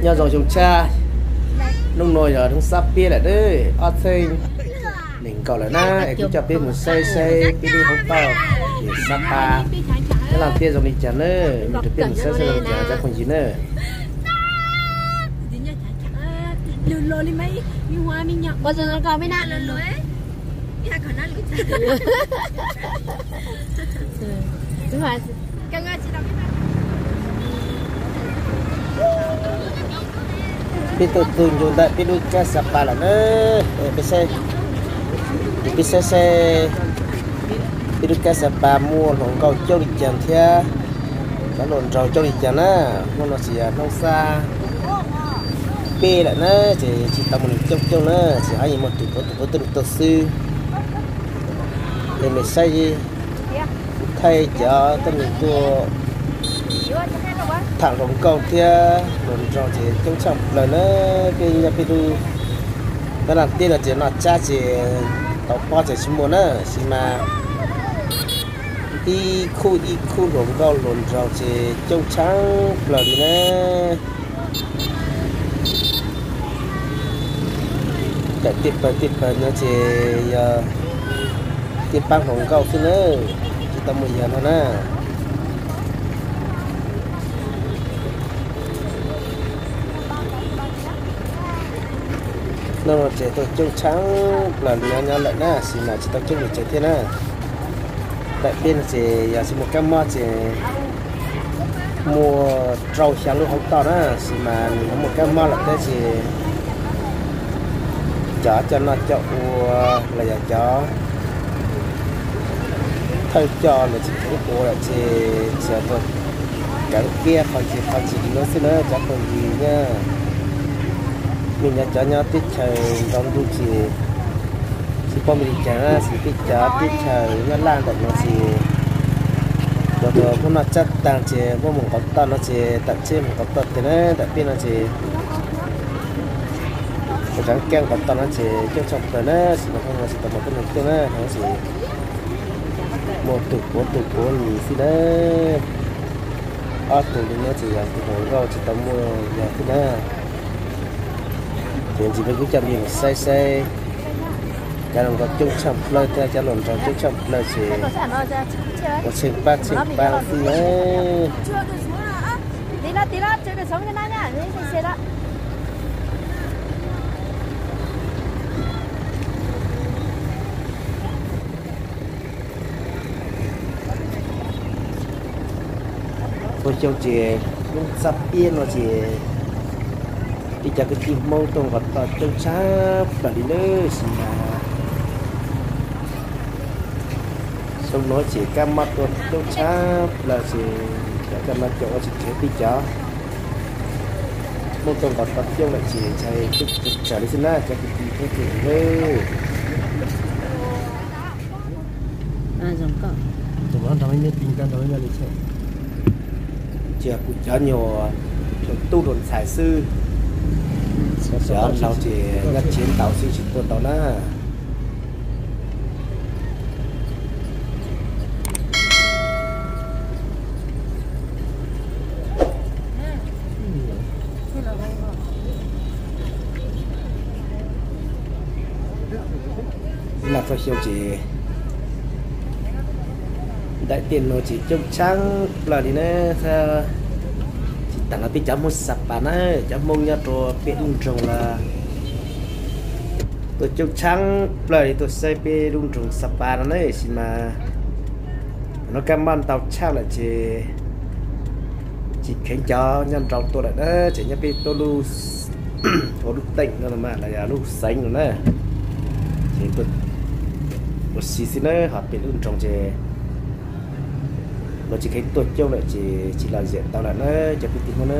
Nyob zoo xyoo tshaj, hnub no yog hnub Xab Piab lawm na, ob txhiab nees nkaum lawm na, es kuv coj peb mus saib saib peb lub hoob toj Xab Pas, nyob Laj Tiab zoo li cas na, mus rau peb mus saib saib zoo li cas cov phooj ywg na. Peb tuaj txog ntawm peb lub kab Xab Pas lawm na, peb saib, peb saib saib peb lub kab Xab Pas muaj hluas nkauj coob li cas thiab cov hluas nraug coob li cas na. Hnub no ces yog hnub Xab Piab lawm na, ces tsis tau muaj neeg coob coob na, ces haj yam muaj tus puav tus puav tuaj tuaj xwb. Es mej saib, kuv thaij cov tuab neeg tuaj tham hluas nkauj thiab hluas nraug ces coob tshaj plaws na. Peb nyob peb lub, nyob Laj Tiab no ces noj tsab ces tau pob ces tsis muaj na, tab sis mas ib khub ib khub hluas nkauj hluas nraug ces coob tshaj plaws li na. Tam tej pawg tej pawg no ces yog tej pab hluas nkauj xwb na, tsis tau muaj yam no na. Hnub no ces tuaj coob tshaj plaws nyob nyob lawm na, tab sis mas tsis tau coob li cas thiab na. Tam tej no ces yog tsis muaj kab mob ces muaj rau xya lub hoob toj na, tab sis mas nws muaj kab mob lawm thiab ces cov coj noj coj ua los yog cov thawj coj lawv tsis kheev ua lawm ces tsis tau kawm kiab qhov ntsis qhov ntsis li no xwb na cov phooj ywg na. Mej nyob cov nyob teb chaws nraud ntuj ces tsis paub mej li cas na, tab sis peb cov teb chaws nyob Laj ntawm no ces cov uas muab noj tsab taag ces muab mus nqov toj no ces tawm tsheb mus nqov toj tiag na. Ntawm peb no ces ua rau kab nqov toj no ces coob tshaj plaws na, tab sis mas hnub no tsis tau muaj tuab neeg coob na, hnub no ces muaj tug puav tug puav ywg xwb na. Ob tug li no ces yog tus hluas nkauj tsis tau muaj yog xwb na. Ces ntsis peb kuj coj mej mus saib saib cov hluas nkauj coob tshaj plaws thiab cov hluas nraug coob tshaj plaws ces ua tsheej pab tsheej pab xwb na. Txhua xyoo ces lub Xab Piab no ces ib cov kwv tij Hmoob tuaj nqos toj coob tshaj plaws li na, tab sis mas xyoo no ces kab mob tuaj coob tshaj plaws ces cov coj noj coj ua tsis kheev peb cov Hmoob tuaj nqos toj coob lawm ces ntshai coob tshaj plaws li xwb na cov kwv tij Hmoob txhua leej. Ces kuv cov nyuag tub hluas ntxhais xwb, cov laus ces nyob tsev ntau xwb tsis tuaj tau na. Mas txhua xyoo ces daim tiaj no ces coob tshaj plaws li na, tsis tas no peb cov Hmoob Xa Pas na, cov Hmoob nyob rau peb lub nroog los tuaj coob tshaj plaws li tuaj saib peb lub nroog Xa Pas no na, tab sis mas no kab mob ntau tshaj lawm ces tsis kheev cov nyob nraud tuaj lawm na, ces nyob peb tuaj lub, ua lub teej no los yog lub xeev no na, ces tuaj ua si xwb na, ho peb lub nroog ces luag tsis kheev tuaj coob lawm ces tsis los ziam tau lawm na cov kwv tij Hmoob na.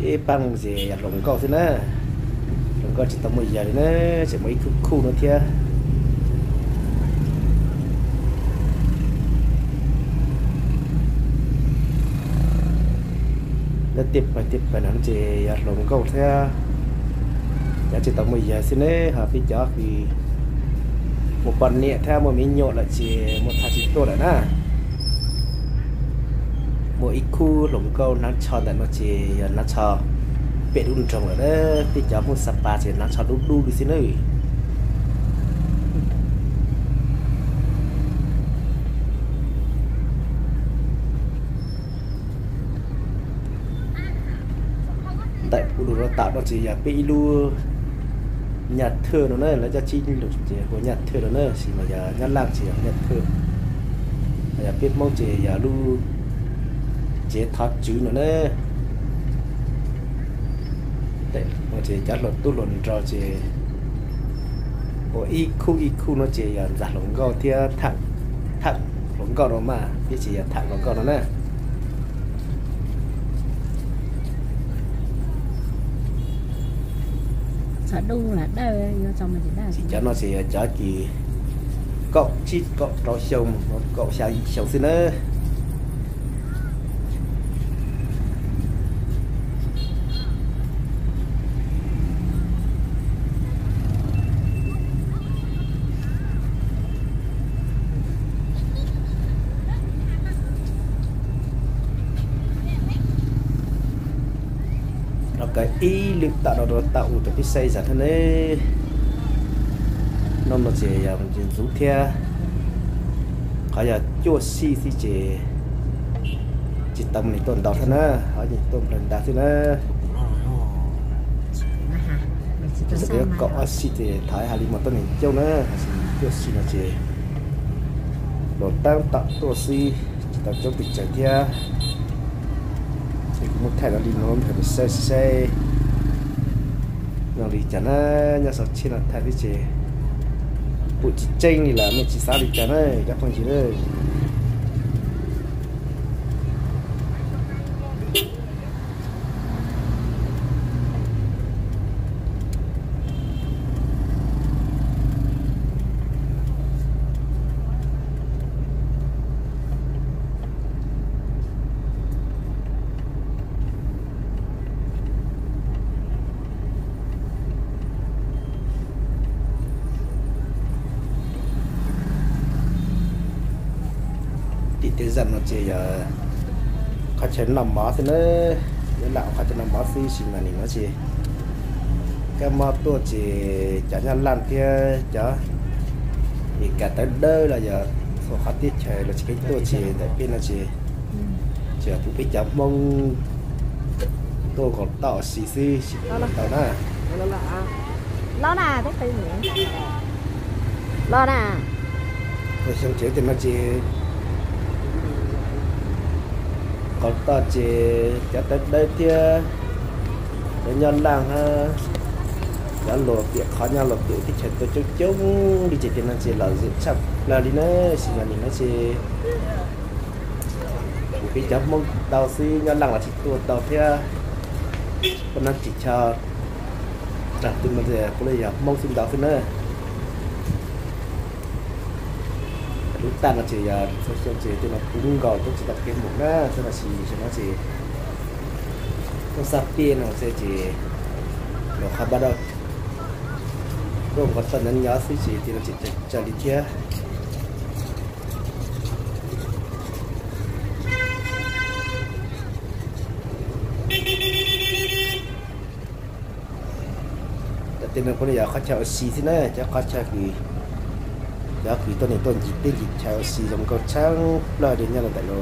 Ib paab ces yog hluas nkauj xwb na, hluas nkauj tsis tau muaj yawg li na, tseem muaj ib khub khuj no thiab. Lawv tej pawg tej pawg no ces yog hluas nkauj thiab. Cov tsis tau muaj yawg xwb ne, ho peb cov kws muaj poj niam thiab muaj me nyuam lawm ces muaj txhaj tsis tuaj lawm na. Muaj ib khub hluas nkauj hnav tsho ntawm no ces yog hnav tsho pem lub nroog lawm na. Peb cov Hmoob Xa Pas ces hnav tsho dub dub li xwb na. Ntawm kuv lug rau tom no ces yog peb ib lub nyaj thwj no na, lawv cov tsib lug ces hu nyaj thwj no na, sis mas yog nyob Laj ces yog nyaj thwj. Yog peb Hmoob ces yog lub tsev thov tswv no na. Ces cov hluas tub hluas nraug ces ua ib khub ib khub no ces yog ntxa hluas nkauj thiab tham hluas nkauj no mas, peb ces yog tham hluas nkauj no na. Cov no ces yog cov kws kaum tsib kaum rau xyoo, kaum xya yim xyoo xwb na. Rov kawg ib lwm tom no rau tom u rau peb saib zam thiab ne. Hnub no ces yog ntxuv thiab, qhov yog cuaj sij xwb ces tsis tau neeg tuaj ntau thiab na, qhov yeej tuaj nplawg nta xwb na. Yog kaum ob sij ces thov hais li mas tuaj neeg coob na, tab sis cuaj sij no ces luag tab tom tuaj xwb, tsis tau coob pes tsawg thiab. Ces kuv muab thaij no li no rau peb saib saib zoo li cas na. Nyob saum tsheb no thaij xwb ces pum tsis tseeb li lawm, nej tsis xav li cas na cov phooj ywg na. Tim tej zaj no ces yog qhov chaw noj mov xwb na, nyob Laj qhov chaw noj mov xwb, sis mas nim no ces kab mob tuaj ces cov nyob Laj thiab cov Mes Kas tawv dawb los yog txhua qhov teb chaws los tsis keeb tuaj ces ntawm peb no ces tsuas yog pub peb cov Hmoob tuaj nkaus toj si xwb tsis tau na. Los na, peb qw los na. Txhua xyoo ces tej no ces nkaus toj ces cov tawv dawb thiab cov nyob Laj hab cov luag piam qhov nyob luag piam teb chaws tuaj coob coob li ces tej no ces lom zem tshaj plaws li na. Sis mas nim no ces peb cov Hmoob tau xwb, nyob Laj los tsis tuaj tau thiab. Pab nab tsis chaw rag twg no puav leej yog Hmoob xwb ntau xwb na. Lub taj no ces yog txhua xyoo ces tej no kub nkaus tuaj tsis tau kev mus na, tab sis xyoo no ces tuaj xab piaj no xwb ces los qhov npaj daj tuaj nkaus toj nyob nyob xwb ces tej no tseem tsawg li thiab. Tej no puav leej yog qhov chaw ua si xwb na, cov qhov chaw kws cov kws tuaj neeg tuaj ncig teb ncig chaw ua si zoo nkauj tshaj plaws li nyob rau ntawm no.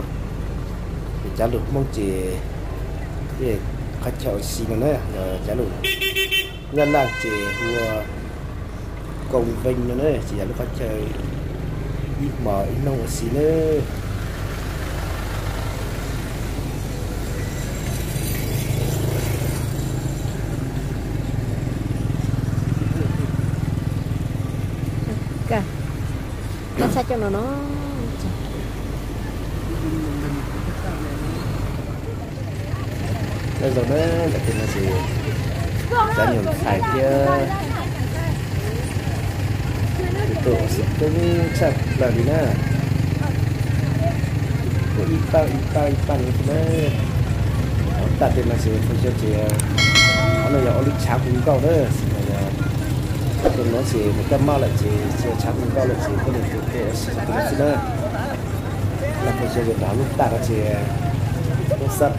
Ces cov lus Hmoob ces qhov chaw ua si no na, cov lus nyob Laj ces hu ua Koos Vees no na, ces yog lub qhov chaw ib hmos ib hnub ua si na. Txhaj coj no no. Nyob zoo na, ntawm tej no ces cov nyuam ntxhais thiab tus tuaj ua si coob tshaj plaws li na. Ua ib pab ib pab ib pab li thiab na. Hauv taj tej no ces txhua xyoo ces qhov no yog ua lub tshav hu nkauj na, xws li yog Tus no ces mus kab maj lawm ces tsis tshav kub nkauj lawm ces poj niam tus tus ua si xwb na. Los peb zoo li nrog lub tag no ces lub xab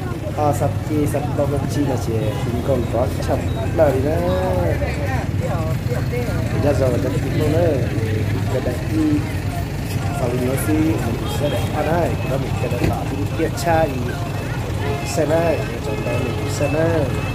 ob xab peb xab plaub xab tsib no ces kub nkauj nrov tshaj plaws li na. Nyob zoo cov kwv tij Hmoob na, cov daim ib xaus li no xwb, mus saib daim ob na, kuv rov mus caw lawv tom lub tiaj tshab i saib na, tsaus ntau mus saib na.